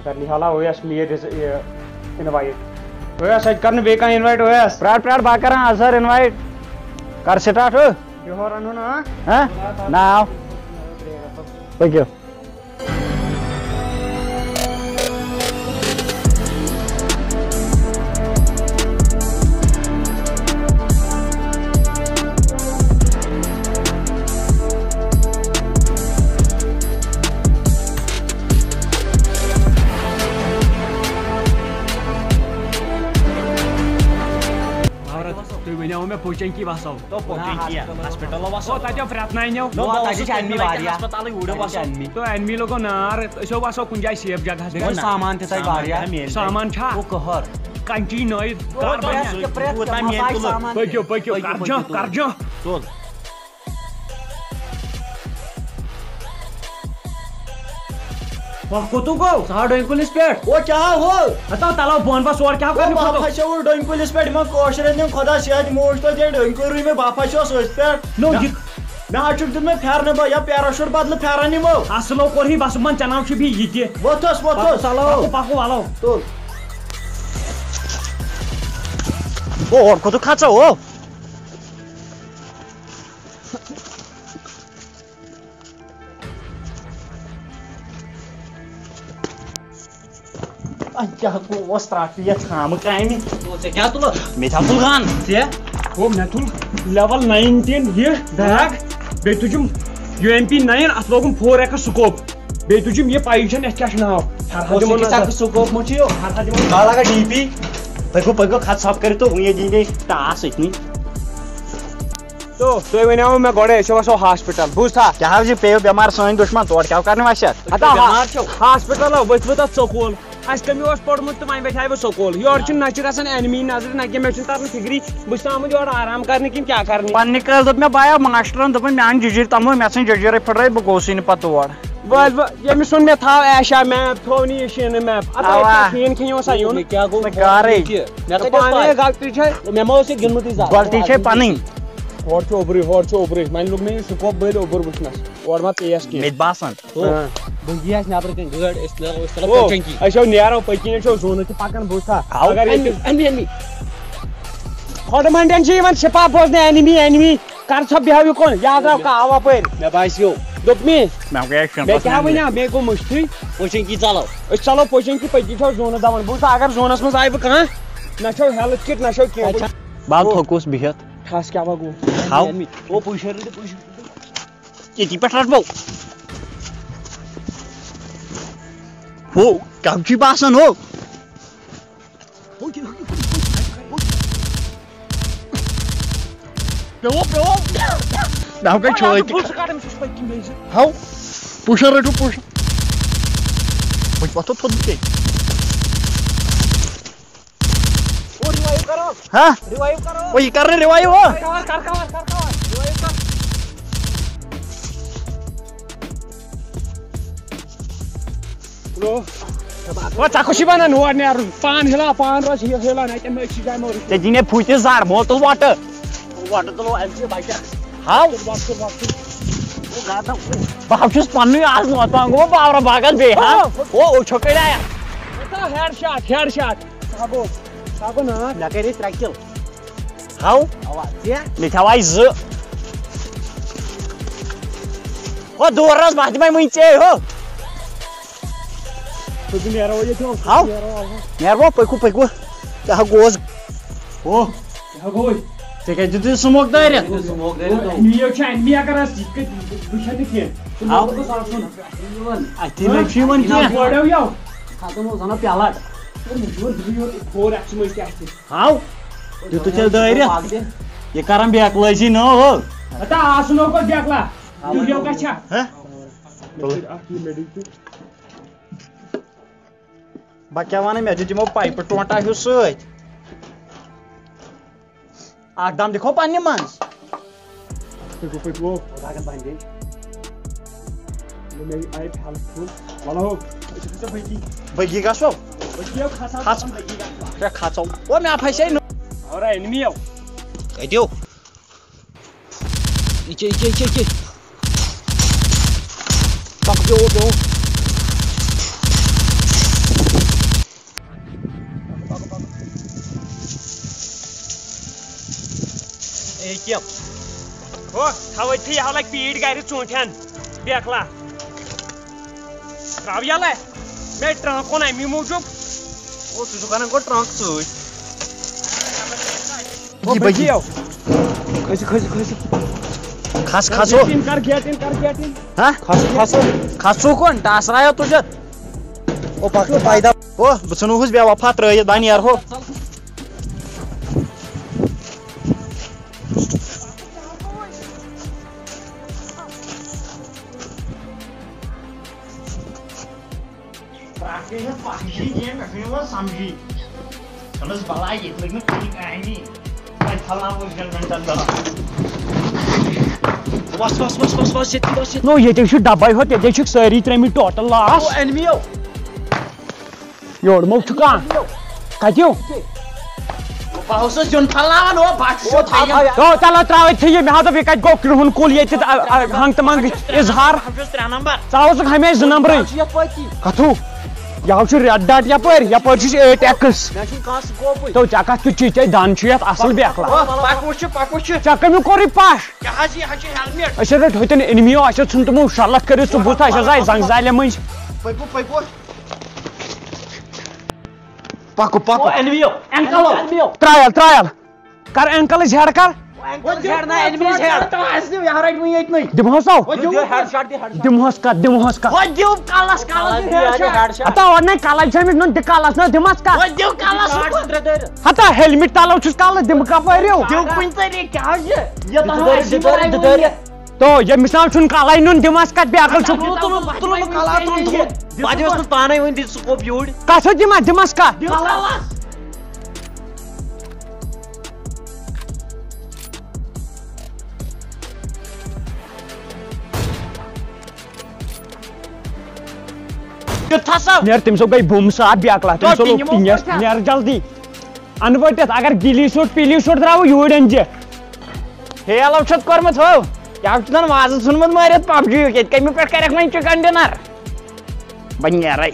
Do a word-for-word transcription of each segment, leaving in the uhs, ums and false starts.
کر نِہالا اویس میر رِز-، یہِ invite۔ اویس، اَتہِ کر نہٕ بیٚیہِ کانٛہہ invite اویس۔ پرٛار، پرٛار، بہٕ کَران اظہر invite۔ کر start ہُہ۔ بِہور اَنُن، آ؟ ہہ؟ ناو۔ پٔکِو۔ عورت، تُہۍ ؤنیو مےٚ پوچنکی وسو۔ تو پوچنکی ہسپتال وسو۔ او، تتیو پرٛتناینیو۔ نو، نو، تتہِ چھِ enemy واریاہ۔ ہسپتالٕے وُڑو تتہِ چھِ وسو۔ Enemy۔ تو enemy لوگو نار، أسۍ وسو کُنہِ جایہِ safe جگہس پٮ۪ٹھ۔ نو، سامان تہِ تتہِ واریاہ۔ سامان چھا؟ او، قہر۔ کنچی نٲیِتھ، او، کر بنہِ؟ پرٛٮ۪تھ کینٛہہ۔ کوٗتاہ مین تُلہٕ؟ پٔکِو، پٔکِو، پٔکِو، کرجان، پٔکِو۔ کرجان۔ ژوٚل۔ وۄنۍ کوٚتُو گوٚو؟ سُہ آو ڈوٗنۍ کُلِس پٮ۪ٹھ۔ او، کیٛاہ ہو؟ ہتو تلو بۄن بس اورٕ کیٛاہ او، کرنہِ بہٕ کھوٚتُو؟ پھسیووُس ڈوٗنۍ کُلِس پٮ۪ٹھ، یِمن کٲشرٮ۪ن دِم خۄدا صحت، یِمو وٕچھ تۄہہِ تیٚلہِ ڈوٗنۍ کُلرٕے مےٚ، بہٕ پھسیوس أتھۍ پٮ۪ٹھ۔ نو، مےٚ، یہِ مےٚ حظ چھُکھ دیُتمُت پھٮ۪رنہٕ، بہٕ یا parachute بدلہٕ پھٮ۪رن نِمو۔ اصلو کوٚرہی بس، یِمن چناو چھُ بیٚیہِ یہِ تہِ۔ وۄتھ حظ، وۄتھ پکو حظ۔ چلو۔ پکو، پکو، ولو۔ تُل۔ او، اورٕ کوٚت کھژو، او؟ اَتھ کیٛاہ گوٚو؟ اوس ترٛٹھ یَتھ خامہٕ کامہِ۔ او، ژےٚ کیٛاہ تُلُتھ؟ مےٚ تہِ ہا تُل گَن۔ ژےٚ؟ او، مےٚ تُل level nineteen یہِ bag، بیٚیہِ تُجِم U M P nine، اَتھ لوگُم four X scope۔ بیٚیہِ تُجِم یہِ، پَیی چھَنہٕ یَتھ کیٛاہ چھُ ناو۔ فرہاد او، ژےٚ دِمو کیٛاہ نظر۔ ژےٚ scope مہ چھُے یو؟ فرہاد دِمو۔ بہٕ لاگا D P۔ پٔکِو، پٔکِو، کھَس ژھۄپ کٔرِو تہٕ وٕنی دِیِو ٹاس أتنٕے۔ تو، تُہۍ ؤنیو مےٚ گۄڈَے، أسۍ چھِ وَسو ہاسپِٹل، بوٗزتھا؟ کیٛاہ حظ یہِ پیٚیو بٮ۪مار سٲنۍ دُشمن، تورٕ کیٛاہ کرنہِ وَسہِ اَتھ؟ ہتا، بٮ۪مار چھو؟ ہاسپِٹل ہا، ؤتھۍ ؤتھۍ اَتھ سکوٗل۔ اَسہِ کَمہِ اوس پوٚرمُت تہٕ وۄنۍ ویٹھاے بہٕ سکوٗل۔ یورٕ چھُنہٕ نہ چھُ گژھان enemy نظرِ، نہ کینٛہہ، مےٚ چھُنہٕ تَران فِکری، بہٕ چھُس آمُت یورٕ آرام کرنہِ کِنہٕ کیٛاہ کرنہِ۔ پننہِ کٲلۍ دوٚپ مےٚ، بایو، ماسٹرن دوٚپُن، میٛانہِ جُجِرۍ تَمو، مےٚ ژھٕنۍ جُجِرٕے پھٕٹرٲوِتھ، بہٕ گوٚوسٕے نہٕ پَتہٕ تور۔ بہٕ حظ، بہٕ، ییٚمِس ووٚن مےٚ تھاو ایشا map، تھوو نہٕ یہِ شیٖنہٕ map۔ اَتھ آے اَوا۔ کیٛاہ شیٖن کھیٚنہِ اوسا یُن؟ مےٚ کیٛاہ گوٚو؟ مےٚ کارٕے۔ مےٚ کَتہِ پانے ٲس پَے؟ غلطی چھے۔ مےٚ ما اوس یہِ گِنٛدمُتٕے زانٛہہ۔ غلطی چھے پَنٕنۍ۔ ہورٕ چھُ اوٚبرُے، ہورٕ چھُ اوٚبرُے۔ وۄنۍ لوٚگ مےٚ یہِ scope بٔلۍ اوٚبُر وٕچھنَس۔ اورٕ ما پیٚیَس کینٛہہ۔ مےٚ تہِ باسان۔ تو، ہاں۔ بہٕ یِیَس نٮ۪برٕ کَنہِ گٲڑۍ، أسۍ لاگو، أسۍ تَلو او، پوچنکی۔ أسۍ ہو نیرو، پٔتۍ کِنۍ چھو زوٗنہٕ تہِ پَکان، بوٗزتھا؟ ہاو۔ اگر ییٚتہِ اَمی، اَمی، اَمی۔ ہُڈٕ منڈٮ۪ن چھِ یِوان شِپا بوزنہِ، enemy، enemy۔ کر ژھۄپ، بیٚہو یہِ کُن، یہِ آو کاہ وَپٲرۍ۔ مےٚ باسیو۔ دوٚپ مےٚ۔ مےٚ گٔے شٮ۪ن مےٚ کیٛاہ پانٛژن وَنیٛاو؟ مےٚ گوٚو مٔشتھٕے۔ پوچنکی ژَلو۔ أسۍ ژَلو پوچنکی، پٔتۍ کِنۍ چھو زوٗنہٕ دَوان۔ بوٗزتھا، اگر زوٗنَس منٛز آیہِ بہٕ کانٛہہ، نہ چھو health kit، نہ چھو کینٛہہ۔ بال تھوٚکُس بِہِتھ۔ ٹھَس کیٛاہ وَ گوٚو؟ ہاو۔ او، پُشر تہِ پُشر۔ ییٚتی پٮ۪ٹھ رَٹہٕ بہٕ۔ ہو، کَم چھُے باسان ہو۔ پیوٚو، پیوٚو۔ مےٚ ہاو کَتہِ چھوے تہِ۔ ہاو، پُشر رٔٹِو پُشر۔ بہٕ تہِ وۄتھو تھوٚد بہٕ کیٛاہ۔ او، revive کرو۔ ہا؟ Revive کرو۔ او، یہِ کر نہٕ revive، او۔ کر، کر، کر، کر، کر۔ Revive کر۔ او، ژےٚ کُس چھُے وَنان ہور نیرُن؟ پان ہِلاو، پان روز ہِل-، ہِلان، اَتہِ مےٚ چھِ جاے مورٕ۔ ژےٚ دِنے پھُتِس زَر، مول تُل وۄٹہٕ۔ وۄٹہٕ تُلو اَمہِ سۭتۍ بَچَکھ۔ ہاو۔ تُل وۄٹہٕ، تُل وۄٹہٕ، تُل۔ او، گاڈٕ۔ بہٕ ہا چھُس پَننُے آز نوتان گوٚمُت پاورا باغَس بیٚیہِ، ہا؟ او۔ او، او، چھو کَڑایہ۔ Headshot، headshot۔ سُہ ہا گوٚو، سُہ ہا گوٚو ناو۔ مےٚ کَرے ترٛےٚ kill۔ ہاو۔ اَوا، ژےٚ؟ مےٚ تھاو آے زٕ۔ ہو، دوٗر روز، بہٕ دِمَے وٕنۍ ژے، ہو۔ پٔکِو نیرو ییٚتہِ، ہو۔ ہاو۔ نیرو، اَوا۔ نیرو، پٔکِو، پٔکِو۔ کیٛاہ گوس؟ ہو۔ کیٛاہ گوٚو؟ ژےٚ کیٛازِ دیُتُے smoke دٲرِتھ؟ دیُتُے smoke دٲرِتھ، ہو۔ یہِ چھُ enemy اگر اَسہِ یِتھ کٔنۍ وٕچھان تہِ کینٛہہ۔ سُہ ہاو۔ موقعہٕ گوٚژھ آسُن۔ اَتھی نہٕ چھُ یِوان کینٛہہ۔ گۄڈَو یَو۔ ختم اوس زَنہٕ پیلٹ۔ اور مےٚ چھُ یِوان فِکرِ یورٕ کھوٚر اَسہِ منٛز کیٛاہ چھِ۔ ہاو۔ دیُتُے ژےٚ دٲرِتھ۔ یہِ کران بیکلٲزی نہٕ ہو۔ ہتا آسُن ہو پتہٕ بیکلا۔ تُہۍ یو کتھ چھا؟ ہہ؟ بہٕ کیٛاہ وَنہٕ، مےٚ دیُت یِمو پایپہٕ ٹونٹا ہیوٗ سۭتۍ۔ اکھ دم دِکھو پننہِ منٛز۔ پٔکِو، پٔکِو۔ لاگن بندیج۔ یہِ مےٚ آیہِ پھل کھیوٚن۔ وَلہٕ ہو، أسۍ چھِ گژھان بٔگی۔ بٔگی گژھو؟ بٔگی ہو کھسان، کھس۔ بٔگی گژھو۔ ہے، کھژو۔ او، مےٚ پھسے نہٕ۔ اورا enemy یو۔ کتیو؟ یہِ کیٛاہ، یہِ کیٛاہ، یہِ کیٛاہ، یہِ کیٛاہ؟ پَکھ، بیوٗٹھ، بیوٗٹھ۔ ییٚکیٛاہ۔ ہو، تھاو أتھی، یہِ ہا لگہِ پیٖٹۍ گرِ ژوٗنٛٹھٮ۪ن۔ بیکھلا۔ ترٛاو یَلہٕ۔ مےٚ ٹرٛانٛک اوٚن اَمی موٗجوٗب۔ او، ژٕ چھُکھ اَنان گۄڈٕ ٹرٛانٛک سۭتۍ۔ یہِ بٔچی۔ کھٔسِو، کھٔسِو، کھٔسِو۔ کھس، کھس، او۔ Get in کر، get in کر، get in۔ ہا؟ کھس، کھس، او۔ کھس ژٕ کُن، ٹاسرایا تُجتھ۔ او، پکھ تہٕ پیدل۔ او، بہٕ ژھٕنہوس بے وفا ترٛٲیِتھ، بہٕ نیرہو۔ باقٕے چھِ پَکھ جی کینٛہہ، مےٚ چھُنہٕ یِوان سَمجھی۔ ژھٕنُس بَلاے، ییٚتہِ لٔگۍ نہٕ کُنہِ کامہِ۔ وۄنۍ پھَلاوُس گَنٛڈَن ٹَنٛڈَن۔ وَس، وَس، وَس، وَس، وَس، ییٚتہِ، وَس ییٚتہِ۔ نو، ییٚتہِ چھُ ڈَبَے ہوت، ییٚتہِ چھِکھ سٲری ترٛٲمٕتۍ ٹوٹَل لاس۔ او، اَنمِیو۔ یورٕ مو چھُ کانٛہہ۔ کَتیو؟ بہٕ اوسُس زیُن پھَلاوان، او، بَس چھُ تھاوان۔ تو چلو ترٛاو أتھی یہِ، مےٚ ہا دوٚپ یہِ کَتہِ گوٚو کرٛہُن کُل ییٚتہِ، آ، آ، ہنٛگ تہٕ منٛگ اظہار۔ بہٕ چھُس ترٛےٚ نمبر۔ ژٕ ہا اوسُکھ ہمیشہِ زٕ نمبرٕے۔ بہٕ چھُس یَتھ پٔتی۔ کَتھوٗ؟ یہِ ہا چھُ ریڈ ڈاٹ یَپٲرۍ، یَپٲرۍ چھُ اے ٹٮ۪کٕس۔ مےٚ چھُنہٕ کانٛہہ سکوپٕے۔ تو ژےٚ کَتھ کیُتھ چھی ژےٚ دَن چھُ یَتھ اَصٕل بیکھلا۔ پَکھ وٕچھ، پَکھ وٕچھ۔ ژےٚ کٔمیُک کوٚرُے پَش؟ کیٛاہ حظ یہِ حظ چھُ ہیلمٹ۔ أسۍ حظ رٔٹۍ ہوٚتٮ۪ن اِنمیو، اَسہِ حظ ژھُن تِمو شَلَتھ کٔرِتھ سُہ بُتھ، اَسہِ حظ آیہِ زنٛگ زالہِ مٔنٛزۍ۔ پٔکِو، پٔکِو۔ پکو، پکو۔ او، اینویو، اینکلو۔ اینویو۔ ٹرایل، ٹرایل۔ کر اینکلٕچ ہیڈ کر۔ او، اینکلٕچ ہیڈ نہ، اینویچ ہیڈ۔ تو آسہِ نہٕ، یہِ رَٹہِ وۄنۍ ییٚتہِ نٕے۔ دِمہوس تو۔ او، دِیِو ہیڈ شاٹ، دِ ہیڈ شاٹ۔ دِمہوس کتھ، دِمہوس کتھ۔ او، دِیِو کلس، کلس دِ ہیڈ شاٹ۔ ہتا، او، نہ، کلس چھِ أمِس نُن، دِ کلس، نہ، دِمس کتھ۔ او، دِیِو کلس۔ شاٹ زٕ ترٛےٚ دٲرِتھ۔ ہتا، ہیلمٹ تلو چھُس کلس، دِمہٕ کپٲرۍ ہیوٗ؟ دِیِو کُنہِ طریٖقہٕ، کیٛاہ حظ چھِ؟ یہِ تُہۍ دٲرِو، دِتہٕ دٲرِو، وۄنۍ دِتہٕ دٲرِو۔ یہِ۔ تو، ییٚمِس ناو چھُنہٕ کلے نُن، دِمس کتھ، بیاکھ چھُ۔ تُلُن، تُلُن، تُلُن، کلس تُلُن تھوٚد۔ پتہٕ اوس نہٕ پانے وۄنۍ دِتھ سکوپ یوٗرۍ۔ کتھ ہیوٚت دِمس، دِمس کتھ؟ دِیِو کلس۔ کیُتھ ہسا؟ نیر، تٔمۍ سو گٔے بُم صاف بیکلا، تٔمۍ تو سو لوٚگ تِنیس، پَتھر۔ نیر جلدی۔ انہٕ وٲٹِتھ، اگر گِلی سوٗٹ، پیٖلی سوٗٹ درٛاوٕ یوٗرۍ أنۍ زِ۔ ہیلو چھُتھ کوٚرمُت ہو؟ کیٛاہ چھُتھ وازٕ ژھُنمُت مٲرِتھ پب جی یُک؟ ییٚتہِ کَمہِ پٮ۪ٹھ کَرٮ۪کھ وۄنۍ چِکن ڈِنر؟ بہٕ نیرَے۔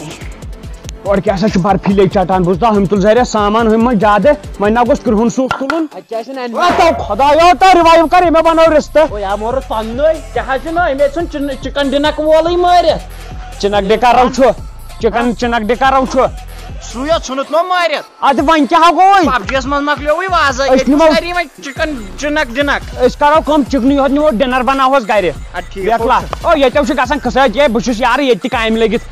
اورٕ کیٛاہ سا چھُ برفی لیٚج ژٹان؟ بوٗزتھا، ہُمۍ تُل ظٲہرہ سامان ہُمۍ منٛز زیادٕ، وۄنۍ نا گوٚژھ کرٛہُن سوٗٹ تُلُن۔ اَتہِ کیٛاہ چھُنہٕ اَنہِ؟ وَ تو خۄدایا، تو revive کر، یہِ مےٚ بنٲو رِستہٕ۔ او یا مورُت پننُے، کیٛاہ حظ چھُنہٕ أمۍ ژھُن چِن-، چِکن ڈِنک وولٕے مٲرِتھ۔ چِنک ڈِکا رَو چھُ، چِکن، چِنک ڈِکا رَو چھُ۔ سُے یوت ژھُنُتھ نو مٲرِتھ۔ اَدٕ وۄنۍ کیٛاہ ہا گوٚو وۄنۍ؟ پب جی یس منٛز مۄکلیووٕے وازٕ، أسۍ ییٚتہِ نِمو سٲری وۄنۍ چِکن چِنک ڈِنک۔ أسۍ کرو کٲم، چِکنٕے یوت نِمو، ڈِنر بناوہوس گرِ۔ اَدٕ ٹھیٖک بیکلا۔ چھُ۔ او، ییٚتٮ۪و چھُ گژھان قٕصہٕ، أتی ہے بہٕ چھُس یارٕ ییٚتہِ تہِ کامہِ لٔگِتھ۔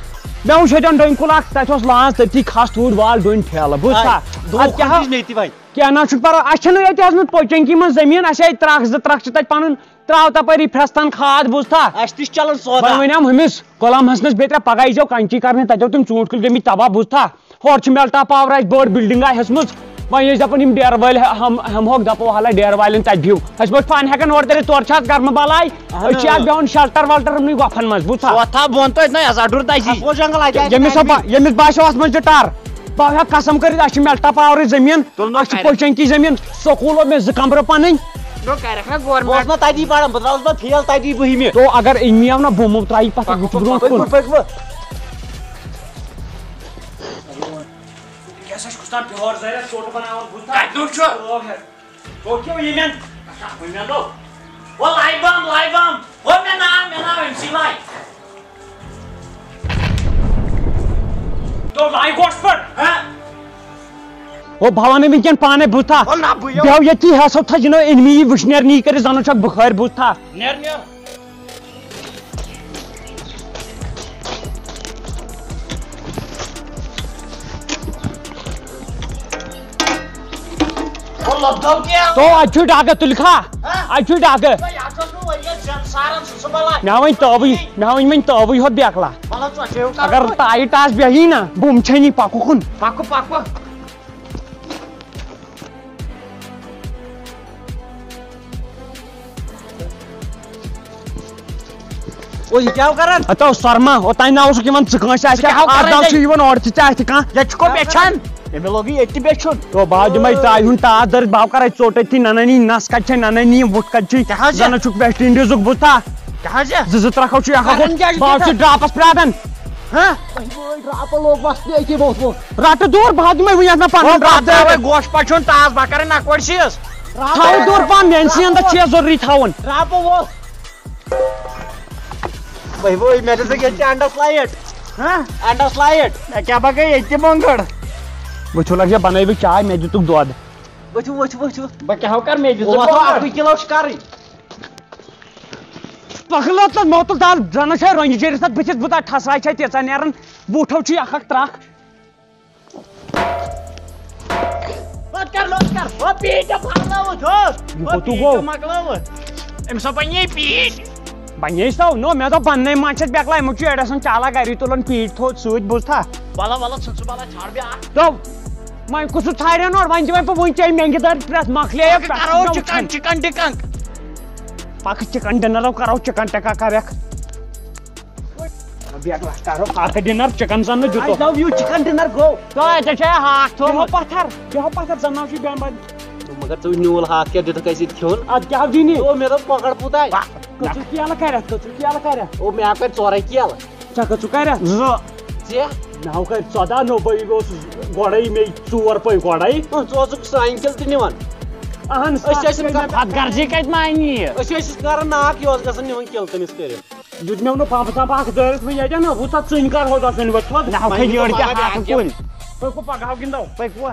مےٚ وُچھ ییٚتٮ۪ن ڈوٗنۍ کُل اکھ، تَتہِ اوس لانٛژ تٔتی کھس توٗرۍ وال ڈوٗنۍ ٹھیلہٕ، بوٗزتھا؟ آے، دُہُک اَدٕ کیٛاہ ہا؟ کھنٛجِچ نیٚتی وۄنۍ۔ کینٛہہ نہ حظ چھُنہٕ پَرواے، اَسہِ چھَنہٕ ییٚتہِ ٲسمٕژ پوچنکی منٛز زٔمیٖن، اَسہِ آیہِ ترٛکھ زٕ ترٛکھ چھِ تَتہِ پَنُن، ترٛاو تَپٲری پھرٛستان کھاد، بوٗزتھا؟ اَسہِ تہِ چھِ چَلان سودا۔ وۄنۍ وَنیٛام ہُمِس غلام حسنَس بیترِ، پَگاہ ییٖزیو کَنچی کَرنہِ، تَتہِ آو تِم ژوٗنٛٹھۍ کُلۍ گٔمٕتۍ تباہ، بوٗزتھا؟ ہورٕ چھُ میلٹا پاور اَسہِ بٔڑ بِلڈِنٛگ آ ہیٚژمٕژ، وۄنۍ ٲسۍ دَپان یِم ڈیرٕ وٲلۍ ہم-، ہٮ۪مہوکھ، دَپو وَلہٕ ڈیرٕ والٮ۪ن تَتہِ بِہِو، أسۍ ما چھِ پانہٕ ہٮ۪کان اورٕ تٔرِتھ، تورٕ چھِ اَتھ گرمہٕ بَلاے، اَہَن أسۍ چھِ اَتھ حظ۔ بیٚہوان شَلٹَر وَلٹَرَنٕے گۄپھَن منٛز، بوٗزتھا؟ وۄتھ ہا بۄن توتہِ نہ، اَسہِ اَڈُر دَزی۔ اَتھ گوٚو جنٛگل اَتہِ آسہِ ییٚمِس نہ سۄ با-، ییٚمِس باسیو اَتھ منٛز چھِ ٹَر، بہٕ ہا قسم کٔرِتھ، اَسہِ چھِ میلٹا پاورٕچ زٔمیٖن، تُل نہ اَسہِ چھِ کَرِ۔ پوچنکی زٔمیٖن، سکوٗل اوس مےٚ زٕ کَمرٕ پَنٕنۍ، نو کَرٮ۪کھ نہ بہٕ اوسُس گورمٮ۪نٛٹ۔ نہ تَتی پَران، بہٕ درٛاوُس پَتہٕ فیل تَتی بٔہمہِ۔ تو اگر أنۍ مےٚ نہ بہٕ مو ترٛایی پَتھ، بہٕ چھُس برونٛٹھ کُن۔ پٔکِو، پٔکِو۔ کیٛاہ سا چھُکھ تام پیور زَرٮ۪تھ ژوٚٹ بَناوان، بوٗزتھا؟ کَتہِ نیوٗکھ چھُ؟ پیور ہٮ۪تھ۔ تو کیٛاہ یہِ مٮ۪ن؟ اچھا، وۄنۍ مٮ۪ن لوٚگ۔ او لایہِ بم، لایہِ بم۔ او مےٚ ناو، مےٚ ناو أمۍ سٕے لایہِ۔ تو لایہِ گوٚژھ پٲٹھۍ۔ ہہ؟ او بہٕ وَنہٕ وٕنکٮ۪ن پانَے، بوٗزتھا؟ او نہ، بہٕ یِمہٕ۔ بیٚہو ییٚتی، ہسا تھٲے جِنو أنمٕے یہِ وٕشنیر نی کٔرِتھ، زَنہٕ چھَکھ بُخٲرۍ، بوٗزتھا؟ نیر، نیر۔ او لۄبدو کیٛاہ؟ تو اَتہِ چھُے ڈاکہٕ، تُلہِ کھا؟ ہہ؟ اَتہِ چھُے ڈاکہٕ۔ ہے، یَتھ اوس نہٕ ؤرۍ یَس زٮ۪ن ساران، سُہ سُہ بَلاے۔ مےٚ وۄنۍ تٲوٕے، مےٚ وۄنۍ وۄنۍ تٲوٕے ہوت بیکلا۔ وَلہٕ ژۄچھے ہیوٗ کَرو اگر پٲٹھۍ۔ ٹایِٹ آسہِ بیٚہی نہ، بُم چھے نی، پَکُکھ کُن۔ پَکہٕ، پَکہٕ۔ او، یہِ کیٛاہ ہو کران؟ ہتو سۄرما، اوٚتام نہ اوسُکھ یِوان ژٕ کٲنٛسہِ آسہِ ژٕ کیٛاہ ہو آز کران ناو تیٚلہِ؟ چھُ یِوان اورٕ تہِ ژےٚ اَتھِ کانٛہہ۔ ییٚتہِ چھُ کو بیچھان؟ أمۍ لوگُے ییٚتہِ تہِ بیچھُن۔ تو بہٕ ہا دِمے ترٛاوِ ہُنٛد تاس دٲرِتھ، بہٕ ہا کرے ژوٚٹ أتھی، ننٲنی نس کتہِ چھے، ننٲنی وُٹھ کتہِ چھُے؟ کیٛاہ حظ چھِ؟ زنہٕ چھُکھ ویسٹ انڈیزُک بوٗزتھا؟ کیٛاہ حظ چھِ؟ زٕ زٕ ترٛکھ چھُ اکھ اکھ کران کران کیٛاہ چھُ بہٕ ہا ژٕ؟ چھُس ڈراپس پرٛاران۔ ہاں؟ تۄہہِ وٲے ڈراپہٕ لوگ وۄستہٕ أتی بوتھ ووتھ۔ رٹہٕ دوٗر، بہٕ ہا دِمے وُنہِ اتھ نہ پنُن ہو، ڈراپ بہٕ ترٛاوے دٲرِتھ۔ گوش پچھُن تاس، بہٕ کرے نکوڑ شیٖس۔ تھاو دوٗر پہن، میانہِ سٕے اندس چھُ یہِ ضروٗری تھاوُن۔ رابو ووٚتھ۔ وۄنۍ وۄنۍ مےٚ دِژٕکھ ییٚتہِ انڈس لایٹ۔ ہاں؟ انڈس لایٹ۔ ہے، کیٛاہ پکے ییٚتہِ تہِ بۄنگڑ؟ وٕچھِو لگ جا بنٲوِو چاے، مےٚ دِتُکھ دۄد۔ وٕچھِو، وٕچھِو، وٕچھِو۔ بہٕ کیٛاہ ہو کر، مےٚ دِژٕکھ وۄتھ بۄنگڑ۔ اکُے کِلو چھُ کرٕنۍ۔ پکلہٕ تہٕ موتُل دال زنہٕ چھے رۄنٛگہِ جیرِس تہٕ بٕتھِس بُتھِ ٹھسراے چھے تیٖژاہ نیران۔ بوٗٹھو چھُ اکھ اکھ ترکھ۔ لوٚت کر، لوٚت کر۔ او، پیٖٹۍ چھےٚ پھاونٲوٕتھ، ہو۔ یہِ او، کوٚت پیٖٹۍ گوٚو؟ چھےٚ مۄکلٲوٕتھ۔ أمِس ہا بَنے پیٖٹۍ۔ بَنے سو، نو، مےٚ دوٚپ بَننے ما چھَس بیکلا، یِمو چھُ اَڑٮ۪سَن چالا گَری تُلان پیٖٹۍ تھوٚد سۭتۍ، بوٗزتھا؟ وَلہٕ، وَلہٕ، ژھٕن سُہ بَلا، ژھانٛڈ بیٛاکھ۔ دوٚپ، وۄنۍ کُس سُہ ژھانٛڈن اورٕ، وۄنۍ دِمَے بہٕ وٕنۍ چیٚمۍ مٮ۪نٛگہِ دارِ پرٛٮ۪تھ مۄکلے پَکھ کَرو وٕچھُن۔ چِکَن، چِکَن ڈِکَن۔ پَکھ چِکَن ڈِنَر کَرو، چِکَن ٹِکا کَرٮ۪کھ۔ بیٹھو، أسۍ کرو ہاکہٕ ڈِنر، چِکن زن نہٕ I دیُتو۔ Love you، chicken dinner گوٚو۔ تو اتہِ چھُ ہاکھ تھوٚومُت۔ بیٚہو پتھر، بیٚہو پتھر، زن نہ چھُ بیمار۔ مگر ژٕ نیوٗل ہاکھ کیٛاہ دِتُکھ اَسہِ ییٚتہِ کھیوٚن؟ اتھ کیٛاہ دِنی؟ او، مےٚ دوٚپ کۄکر پوٗتاے۔ کٔژ کیلہٕ کرٮ۪تھ، کٔژ کیلہٕ کرٮ۪تھ؟ او، مےٚ ہا کٔرۍ ژورے کیلہٕ۔ ژےٚ کٔژ کرٮ۪تھ؟ زٕ۔ ژےٚ؟ مےٚ ہا کٔرۍ ژۄداہ، نوٚو بہٕ اوسُس گۄڈے مےٚ ژور پٔے گۄڈے۔ او، ژٕ اوسُکھ سانہِ کیلہٕ تہِ نِوان۔ اہن أسۍ ٲسۍ نہٕ کران۔ پتہٕ گرجی کتہِ مانی یہِ؟ أسۍ ٲسۍ کران ناکھ، یہِ اوس گژھان نِوان کیلہٕ تٔمِس کٔرِتھ۔ دیُت مےٚ ووٚنُن پمپہٕ سمپہٕ اکھ دٲرِتھ وۄنۍ ییٚتٮ۪ن نہ، وُچھ سا ژٕنۍ کر ہوٚت آسان وۄنۍ تھوٚد۔ نہ، ہُہ کھٔتۍ یٔڑۍ تہِ ہاکہٕ کُلۍ۔ پٔکِو پگاہ کِنۍ دو۔ پٔکِو۔